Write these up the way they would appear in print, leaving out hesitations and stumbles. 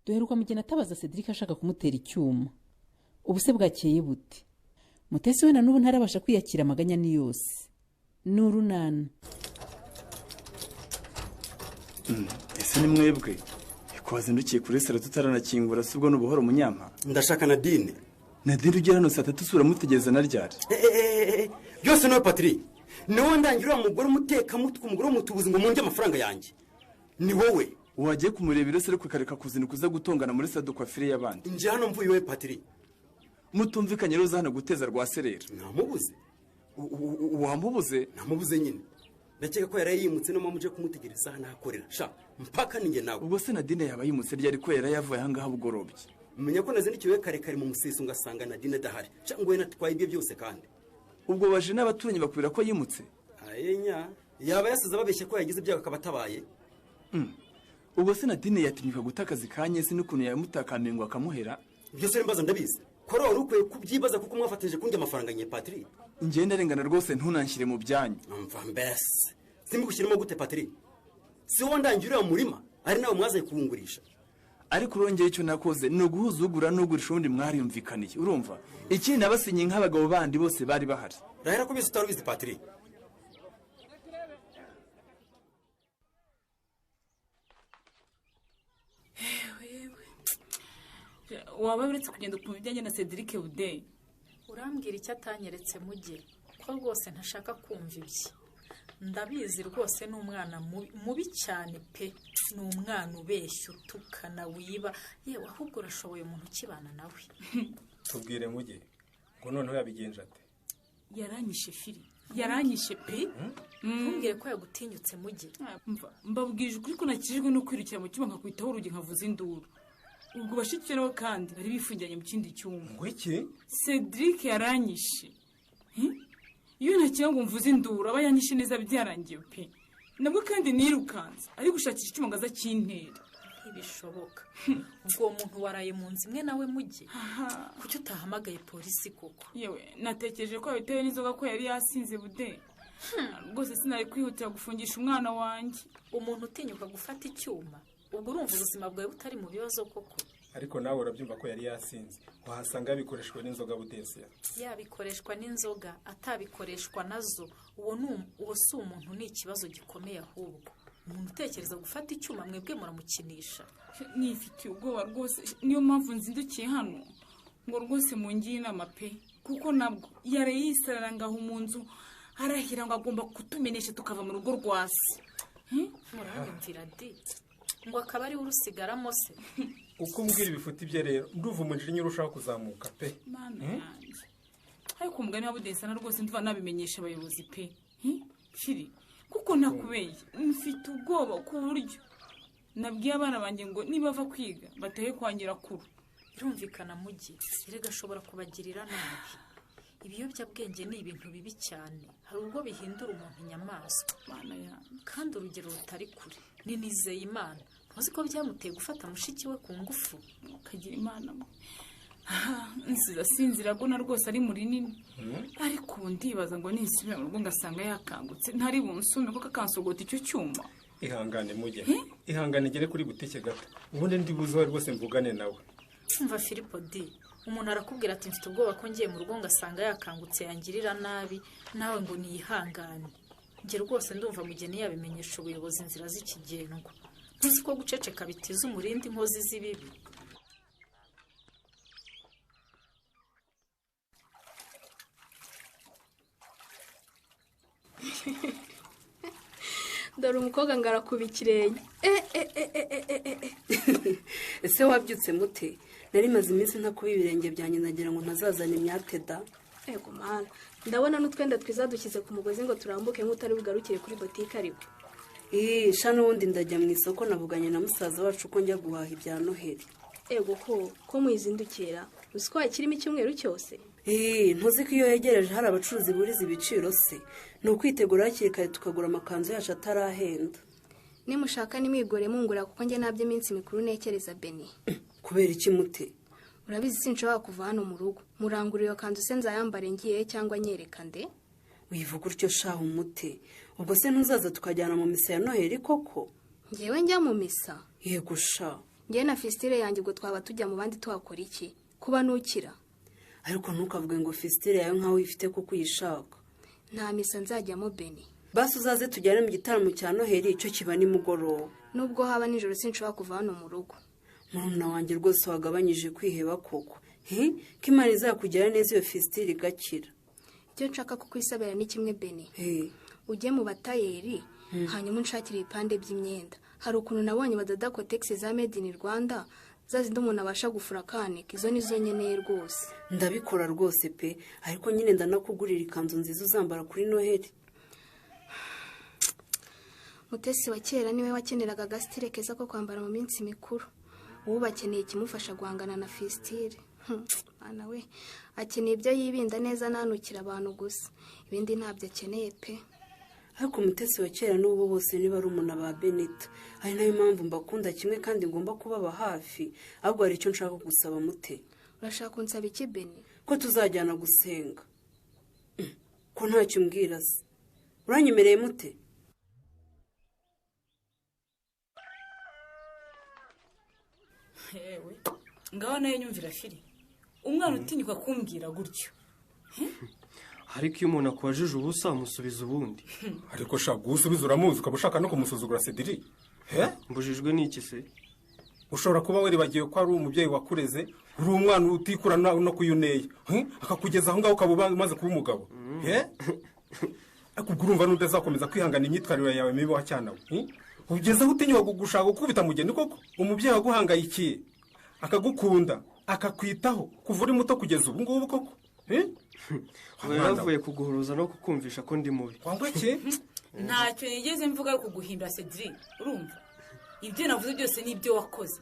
Duheruka Mugeni atabaza Cedric ashaka kumutera icyuma. Ubuse bwakeye bute? Mutesi we na n'ubu ntarabasha kwiyakira, amaganya ni yose. Ni urunana. Ese ni mwebwe ko wazindukiye kuri salo tutaranakingura? Si ubwo ni ubuhoro munyampa? Ndashaka Nadine. Nadine ugera hano saa 3 usura mutegereza na ryari? Byose niwe Patiri, niwe ndangira uriya mugore umutekamutwe, umugore w'umutubuzi ngo munge amafaranga yanjye, ni wowe. Wagiye kumureba irese ariko ukareka kuzinduka uza gutongana muri sadukwafire y'abandi. Nje hano mvuye iwe Patiri. Mutumvikanye rero uza hano guteza rwa serera. Namubuze. Wamubuze? Namubuze nyine, ndakeka ko yaraye yimutse, niyo mpamvu uje kumutegereza hano ahakorera sha mpaka ninjye nawe. Ubwo se Nadine yaba yimutse ryari ko yari yavuye aha ngaha bugorobye? Menya ko nazindukiwe kare kare mu museso ngasanga Nadine adahari sha, ngo we natwaye ibye byose kandi. Ubwo baje n'abaturanyi bakubwira ko yimutse? Ayenya yaba yasize ababeshya ko yagize ibyago akaba atabaye. Ubwo se Nadine yatinyuka guta akazi ka Nyesi n'ukuntu yamutakamiye ngo akamuhera? Byose mbaza ndabizi ko wari ukwiye kubyibaza kuko mwafatanyije kundya amafaranga nye Patiri. Njye ndarengana rwose, ntunanshyire mu byanyu. Mva mbese simbigushyiremo gute Patiri? Si wowe ndangira uriya murima ari nawe mwazaye kuwungurisha. Ariko urongeye icyo nakoze ni uguhuza ugura n'ugurisha, ubundi mwariyumvikaniye urumva. Ikindi nabasinye nk'abagabo bandi bose bari bahari. Rahera ko byose utari ubizi Patiri. Waba uretse kugenda ukumva ibyanjye na Cedric Bude. Urambwira icyo atanyeretse mujye ko rwose ntashaka kumva ibye. Ndabizi rwose ni umwana mubi cyane pe, ni umwana ubeshya utukana wiba, yewe ahubwo urashoboye umuntu ukibana nawe. Tubwire mujye ngo noneho yabigenje ate? Yaranyishe firi, yaranyishe pe. Ntumbwire ko yagutinyutse mujye. Mbabwije ukuri ko nakijijwe no kwirukira mu cyumba nkakwitaho urugi nkavuza induru. Ubwo bashiki nabo kandi bari bifungiranye mu kindi cyumba. Ngo iki? Cedric yaranyishe. Iyo ntakiye ngo mvuze induru aba yanyishe neza byarangiye pe. Nabwo kandi nirukanze ari gushakisha icyuma ngo aza kintera. Ntibishoboka. Ubwo uwo muntu waraye mu nzu imwe nawe mujye. Kuki utahamagaye polisi koko? Yewe natekereje ko yabitewe n'inzoga ko yari yasinze Bude. Rwose sinari kwihutira gufungisha umwana wanjye. Umuntu utinyuka gufata icyuma, ubwo urumva ubuzima bwawe butari mu bibazo koko? Ariko nawe urabyumva ko yari yasinze, wahasanga yabikoreshwa n'inzoga Budesiya. Yabikoreshwa n'inzoga atabikoreshwa nazo, uwo si umuntu, ni ikibazo gikomeye ahubwo. Umuntu utekereza gufata icyuma mwebwe muramukinisha. Nifitiye ubwoba rwose, niyo mpamvu nzindukiye hano ngo rwose mungire inama pe, kuko nabwo yari yisarara ngaho mu nzu arahira ngo agomba kutumenesha tukava mu rugo rwa se. Muranyumvira di ngo akaba ari urusigaramo se. Uko umbwira ibifuti bye rero nduva umujinya urushaho kuzamuka pe. Mana yanjye, ariko umugani wa Budesana rwose nduva nabimenyesha abayobozi pe. Firi kuko nakubeye mfite ubwoba ku buryo nabwiye abana banjye ngo nibava kwiga batahe kwa nyirakuru. Birumvikana mujye, erega ashobora kubagirira nabi. Ibiyobyabwenge ni ibintu bibi cyane, hari ubwo bihindura umuntu inyamaswa. Mana yanjye, kandi urugero rutari kure ni Nizeyimana. Ntuzi ko byamuteye gufata mushiki we ku ngufu? Ukagira Imana mwe. Nsiza sinzira ko na rwose ari muri nini. Ariko ubu ndibaza ngo ninsubira mu rugo ngasanga yakangutse ntari bunsume kuko akansogota icyo cyuma. Ihangane mujye, ihangane gere kuri butike gato, ubundi ndibuze aho rwose mvugane nawe. Umva Filipo D, umuntu arakubwira ati mfite ubwoba ko ngiye mu rugo ngasanga yakangutse yangirira nabi, nawe ngo niyihangane. Nge rwose ndumva Mugeni yabimenyesha ubuyobozi inzira z'ikigendwa. Ntuzi ko guceceka bitiza umurindi inkozi z'ibibi? Dore umukobwa ngo arakuba ikirenge. Ese wabyutse mute? Nari maze iminsi ntakuba ibirenge byanjye nagira ngo ntazazana imyate da. Ego mana, ndabona n'utwenda twiza dushyize ku mugozi ngo turambuke nk'utari bugarukire kuri botike ariko. Sha n'ubundi ndajya mu isoko navuganye na musaza wacu ko njya guhaha ibya Noheli. Ego ko muyizindukira uzi ko hakirimo icyumweru cyose? Ntuzi ko iyo yegereje hari abacuruzi buriza ibiciro se? Ni ukwitegura hakiri kare tukagura amakanzu yacu atarahenda. Nimushaka nimwigore mungura kuko njye nabyo iminsi mikuru ntekereza Beni. Kubera iki mute? Urabizi sinshobora kuva hano mu rugo. Murangurira iyo kanzu se nzayambare ngiye cyangwa nyereka nde? Wivuga utyo shaho mute. Ubwo se ntuzaza tukajyana mu misa ya Noheli koko? Ngewe njya mu misa? Yego sha. Ngewe na fisitire yanjye ubwo twaba tujya mu bandi tuhakora iki? Kuba nukira. Ariko ntukavuge ngo fisitire yawe nkaho uyifite kuko uyishaka. Nta misa nzajyamo Beni. Basi uzaze tujyane mu gitaramo cya Noheli, icyo kiba nimugoroba. Nubwo haba nijoro sinshobora kuva hano mu rugo. Murumuna wanjye rwose wagabanyije kwiheba koko. Ko Imana izakugera neza iyo fisitire igakira. Icyo nshaka kukwisabira ni kimwe Beni. Ujye mu batayeri hanyuma unshakire ibipande by'imyenda. Hari ukuntu nabonye badoda kotegisi za made in Rwanda, za zindi umuntu abasha gufura akanika, izo nizo nkeneye rwose. Ndabikora rwose pe, ariko nyine ndanakugurira ikanzu nziza uzambara kuri Noheli. Mutesi wa kera niwe wakeneraga agasitire keza ko kwambara mu minsi mikuru. Ubu bakeneye ikimufasha guhangana na fisitire. Mwana we akeneye ibyo yibinda neza nanukira abantu gusa, ibindi ntabyo akeneye pe. Ariko Mutesi wa kera n'ubu bose niba ari umuntu ba Benita, ari nayo mpamvu mbakunda kimwe kandi ngomba kubaba hafi. Ahubwo hari icyo nshaka gusaba Mute. Urashaka kunsaba iki Beni? Ko tuzajyana gusenga. Ko ntacyo umbwira se? Uranyemereye Mute? Yewe ngaho nayo nyumvira Fili, umwana utinyuka kumbwira gutyo. Ariko iyo umuntu akubajije ubusa amusubiza ubundi. Ariko sha gusubiza uramuzi ukaba ushaka no kumusuzugura Cedric. Mbujijwe n'iki se? Ushobora kuba waribagiwe ko ari umubyeyi wakureze, uri umwana utikura no kuyuneye, akakugeza aho ngaho ukaba umaze kuba umugabo. Ariko ubwo urumva n'udazakomeza kwihangana imyitwarire yawe mibi wa cyana we. Ugeze aho utinyuka gushaka gukubita Mugeni koko? Umubyeyi waguhangayikiye, akagukunda, akakwitaho kuva uri muto kugeza ubu ngubu koko. Yavuye kuguhuruza no kukumvisha ko ndi mubi. Wangwa iki? Ntacyo nigeze mvuga kuguhindura Cedric, urumva? Ibyo navuze byose ni ibyo wakoze.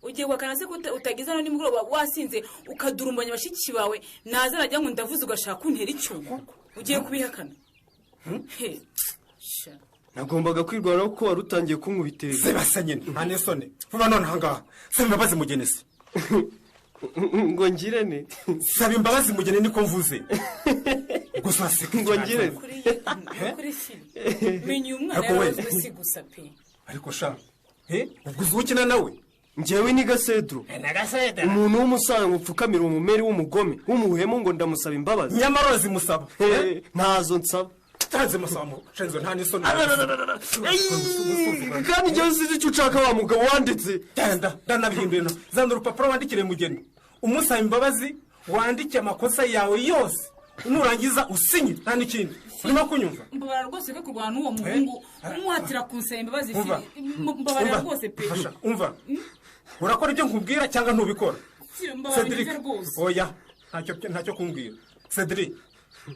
Ugiye guhakana se ko utagize no nimugoroba wasinze ukadurumbanya bashiki bawe, naza najya ngo ndavuze ugashaka kuntera icyuma. Ugiye kubihakana? Nagombaga kwirwanaho ko wari utangiye kunkubitera. Sebasa nyine, nta n'isoni. Vuba none ahangaha. Saba imbabazi Mugeni se. Ngo ngire ne? Saba imbabazi Mugeni niko mvuze. Gusa waseka ngo ngire. Kuri Fili. Menya umwana yarazwe si gusa pe. Ariko sha, ubwo uzi ukina nawe? Njyewe ni Gasedro. Umuntu w'umusaza ngo upfukamira umumeri w'umugome, w'umuhemu ngo ndamusaba imbabazi. Nyamara urazimusaba. Ntazo nsaba. Ntazimusaba shenzo nta n'isoni. Kandi njyewe sinzi icyo ushaka wa mugabo wanditse. Genda, ndanabihinduye no. Zana urupapuro wandikire Mugeni. Umusaba imbabazi, wandike amakosa yawe yose. Nurangiza usinye nta n'ikindi. Urimo kunyumva? Mbabara rwose ko kurwana n'uwo muhungu umuhatira kunsaba imbabazi. Mbabara rwose pe. Umva. Urakora ibyo nkubwira cyangwa ntubikora? Cedric rwose. Oya, ntacyo kumbwira. Cedric,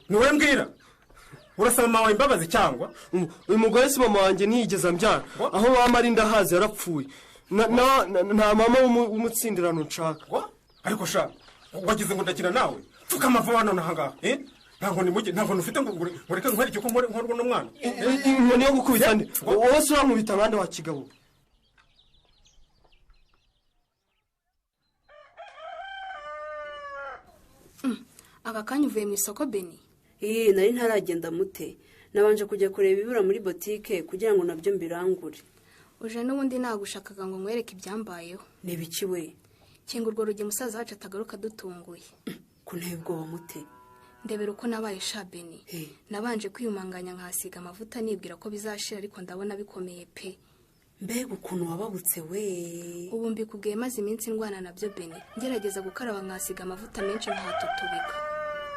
ni wowe mbwira? Urasaba mama wawe imbabazi cyangwa? Uyu mugore si mama wanjye ntiyigeze ambyara. Aho mama ari ndahazi yarapfuye. Nta mama w'umutsindirano nshaka. Ariko sha, wagize ngo ndakina nawe? Pfukama vuba none ahangaha. Ntabwo ni muge, ntabwo nufite ngo ngureke nkwereke ko nkorwa n'umwana. Inkoni yo gukubita nde? Wowe se urankubita abandi wa kigabo. Aka kanya uvuye mu isoko Beni? Nari ntaragenda Mute. Nabanje kujya kureba ibibura muri botike kugira ngo nabyo mbirangure. Uje n'ubundi nagushakaga ngo nkwereke ibyambayeho. Ni biki we? Kinga urwo rugi musaza wacu atagaruka dutunguye. Kunteye ubwoba Mute. Ndebera uko nabaye sha Beni. Nabanje kwiyumanganya nkasiga amavuta nibwira ko bizashira, ariko ndabona bikomeye pe. Mbega ukuntu wababutse we. Ubu mbikubwiye maze iminsi ndwana nabyo Beni. Ngerageza gukaraba nkasiga amavuta menshi nkahatutubika.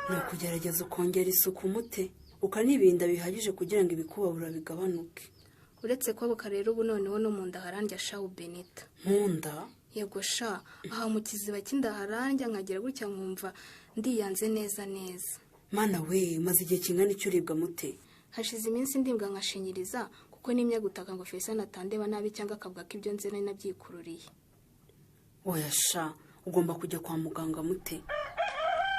Ni ukugerageza ukongera isuku Mute, ukanibinda bihagije kugira ngo ibikubabura bigabanuke. Uretse kwabuka rero ubu noneho no mu nda harandya sha Benita. Mu nda? Yego sha, aha mu kiziba cy'inda harandya nkagira gutya nkumva ndiyanze neza neza. Mana we, maze igihe kingana icyo uribwa Mute? Hashize iminsi ndibwa nkashinyiriza kuko nimye gutaka ngo Fesa natandeba nabi cyangwa akavuga ko ibyo nze nari nabyikururiye. Oya sha, ugomba kujya kwa muganga Mute.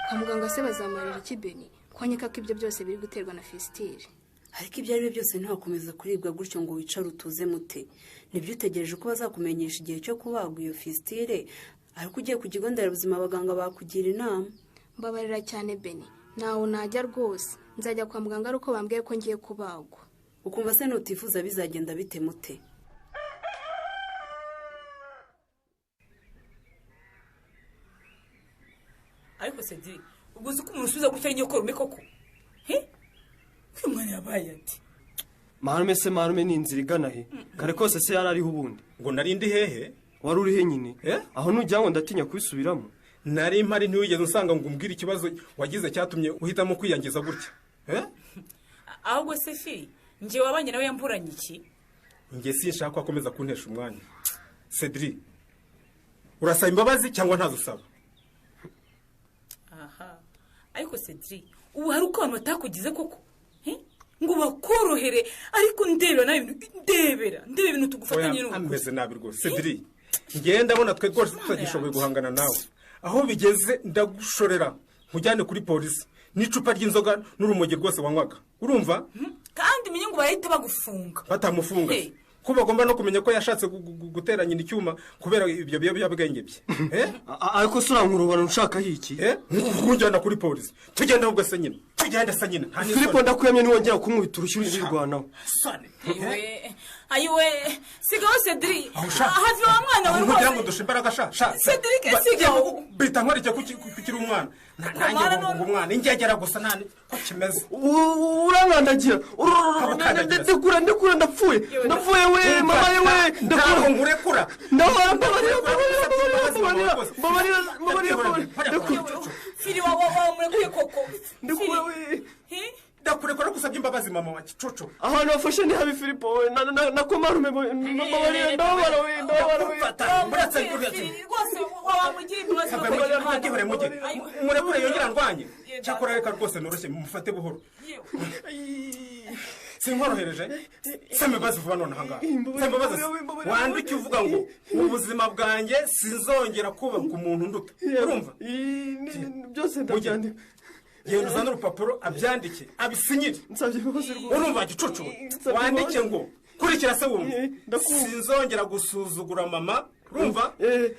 Kwa muganga se bazamarira iki Beni? Kwanyeka ko ibyo byose biri guterwa na fisitire. Ariko ibyo ari byo byose ntiwakomeza kuribwa gutyo ngo wicare utuze Mute. Nibyo utegereje ko bazakumenyesha igihe cyo kubagwa iyo fisitire, ariko ugiye ku kigo nderabuzima abaganga bakugira inama. Mbabarira cyane Beni, ntawe najya rwose. Nzajya kwa muganga ari uko bambwiye ko ngiye kubagwa. Ukumva se nutifuza bizagenda bite Mute? Cedric, ubwo uzi ko umuntu usubiza gutya ari nyokorume koko? Uyu mwana yabaye ati Marume se, marume, ni inzira igana he? Kare kose se yari ariho ubundi? Ngo nari ndi hehe? Wari uri he nyine? Aho nujya ngo ndatinya kubisubiramo. Nari mpari, ntiwigeze usanga ngo umbwire ikibazo wagize cyatumye uhitamo kwiyangiza gutya. Ahubwo se fi, njye wabanye nawe yamburanye iki? Njye sinshaka ko akomeza kuntesha umwanya. Cedric, urasaba imbabazi cyangwa ntazo usaba? Aha, ariko Cedric, ubu hari uko abantu batakugize koko ngo bakorohere, ariko ndebera nawe, ndebera ndebera ibintu tugufatanye n'ubu. Ameze nabi rwose Cedric, ngenda ndabona twe rwose tutagishoboye guhangana nawe. Aho bigeze ndagushorera nkujyane kuri polisi n'icupa ry'inzoga n'urumogi rwose wanywaga, urumva? Kandi menye ngo barahita bagufunga. Batamufunga ko bagomba no kumenya ko yashatse gutera nyina icyuma kubera ibyo biyobyabwenge bye. Ariko se urankurubana unshakaho iki? Nkujyana kuri polisi, tugenda ahubwo se nyine, tugenda se nyine. Filipo, ndakwiyamye, niwongera kunkubita urushyi urirwanaho. Ayiwe, sigaho Cedric, hafi wa mwana we. Nkugira ngo dushe imbaraga sha sha. Cedric, sigaho. Bita nkwereke ko ukiri umwana. Nanjye ngo umwana ingegera gusa nta ko kimeze. Urankandagira, ndekura, ndekura, ndapfuye, ndapfuye we, mama we, ndakura, nkurekura. Ndabara, mbabarira, mbabarira, mbabarira, mbabarira, mbabarira. Fili, wa wa murekuye koko. Ndekura we. Ndakurekura gusabye imbabazi mama wa kicucu. Ahantu wafashe ni habi Filipo we, nako marume, mbabarira, ndababara we, ndababara we. Rwose wamugira imbabazi. Murekure yongera ndwanye. Cyakora reka rwose noroshye mufate buhoro. Sinkorohereje saba imbabazi vuba none ahangaha. Saba imbabazi wandike uvuga ngo ubuzima bwanjye sinzongera kubaka umuntu nduta, urumva? Byose ndabyandika. Genda uzane urupapuro abyandike abisinyire. Nsabye imbabazi rwose. Urumva gicucu? Wandike ngo kurikira se wumva, sinzongera gusuzugura mama, urumva?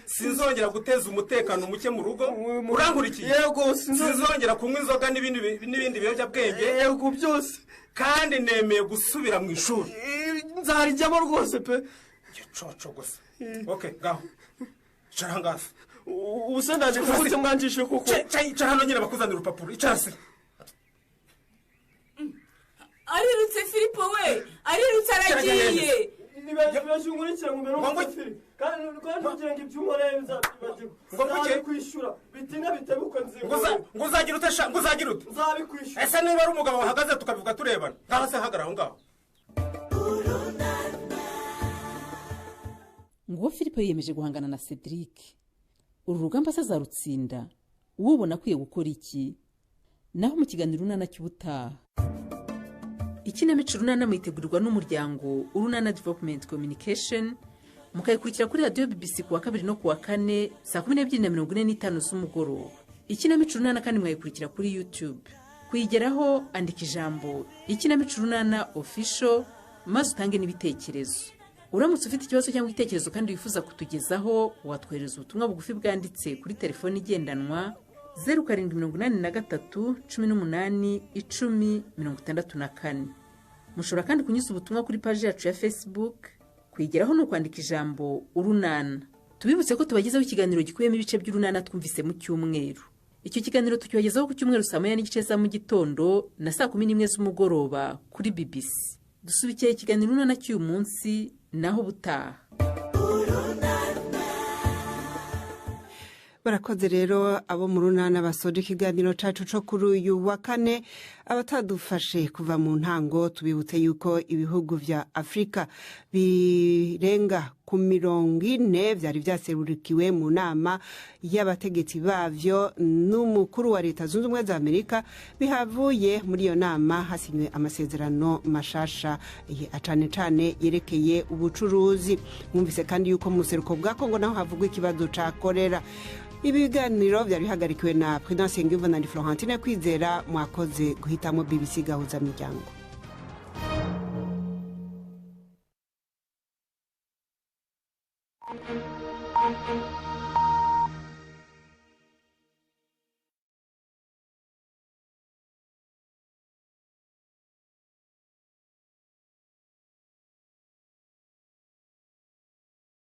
Sinzongera guteza umutekano muke mu rugo, urankurikiye? Yego. Sinzongera kunywa inzoga n'ibindi biyobyabwenge. Yego, byose. Kandi nemeye gusubira mu ishuri. Nzarijyamo rwose pe. Gicucu gusa. Okay, ngaho icara ahangaha. Ubu se ndandika gute mwanjishe koko? Icara hano nyine bakuzanira urupapuro, icara se. Arirutse Filipo we, arirutse, aragiye. Nibashungunikira ngo mbere umufiri kandi ntugira ngo ibyo unkoreye nzabyibagirwa. Ngo kuki? Nzabikwishyura bitinda bitebuka nzibura. Ngo uzagira ute sha? Ngo uzagira ute? Nzabikwishyura. Ese niba ari umugabo wahagaze tukabivuga turebana, ngaho se hagarara aho ngaho. Nguwo Filipo yiyemeje guhangana na Cedric. Uru rugamba se azarutsinda? Uwubona akwiye gukora iki? Naho mu kiganiro Urunana cy'ubutaha. Ikinamico Urunana muyitegurirwa n'umuryango Urunana Development Communication, mukayikurikira kuri radiyo BBC ku wa kabiri no ku wa kane saa 12:45 z'umugoroba. Ikinamico Urunana kandi mwayikurikira kuri YouTube. Kuyigeraho, andika ijambo "Ikinamico Urunana Official" maze utange n'ibitekerezo. Uramutse ufite ikibazo cyangwa igitekerezo kandi wifuza kutugezaho, watwohereza ubutumwa bugufi bwanditse kuri telefoni igendanwa 0783181064. Mushobora kandi kunyuza ubutumwa kuri paji yacu ya Facebook. Kuyigeraho ni ukwandika ijambo "Urunana". Tubibutse ko tubagezaho ikiganiro gikubiyemo ibice by'Urunana twumvise mu cyumweru. Icyo kiganiro tukibagezaho ku cyumweru saa 1:30 za mu gitondo na saa 11 z'umugoroba kuri BBC. Dusubikiye ikiganiro Urunana cy'uyu munsi, naho ubutaha. Barakoze rero abo mu Runana basoje ikiganiro cacu co kuri uyu wa kane. Abatadufashe kuva mu ntango, tubibutse yuko ibihugu vya Afurika birenga ku 40 vyari vyaserukiwe mu nama y'abategetsi bavyo n'umukuru wa Leta Zunze Ubumwe za Amerika. Bihavuye muri iyo nama hasinywe amasezerano mashasha cane cane yerekeye ubucuruzi. Mwumvise kandi yuko mu buseruko bwa Kongo naho havugwa ikibazo ca korera. Ibi biganiro byari bihagarikiwe na Prudence Ngiyumva na Florentine Kwizera. Mwakoze guhitamo BBC Gahuza Miryango.